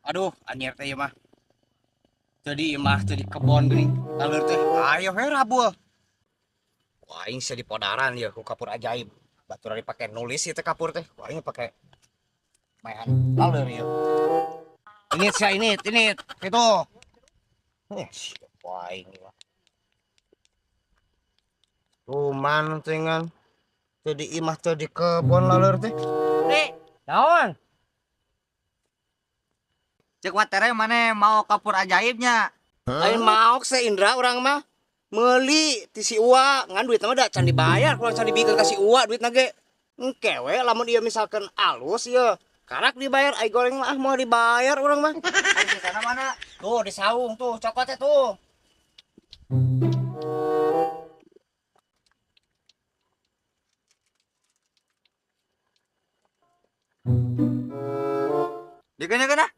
Aduh, anjir teh ieu mah. Jadi imah teh di kebon geuning. Laleur teh ayo we rabul. Wah, aing sia di podaran ieu ku kapur ajaib. Batur dipake nulis ieu teh kapur teh. Wah, aing pake maehan laleur ieu. Ini sia ini, itu. Wah, aing mah. Luman teh ngan. Teu di imah teu di kebon laleur teh. Ri, naon? Cek watere mana mau kapur ajaibnya? Aing maok se Indra urang mah. Meuli ti si Uwa, ngan duitna mah da can dibayar, kurang can dibikeun ka si Uwa duitna ge. Engke we lamun ieu misalkan alus ieu, karak dibayar ai goreng mah moal dibayar urang mah. Ari di sana mana? Tuh di saung tuh cokot teh tuh. Dikeun-keun ah.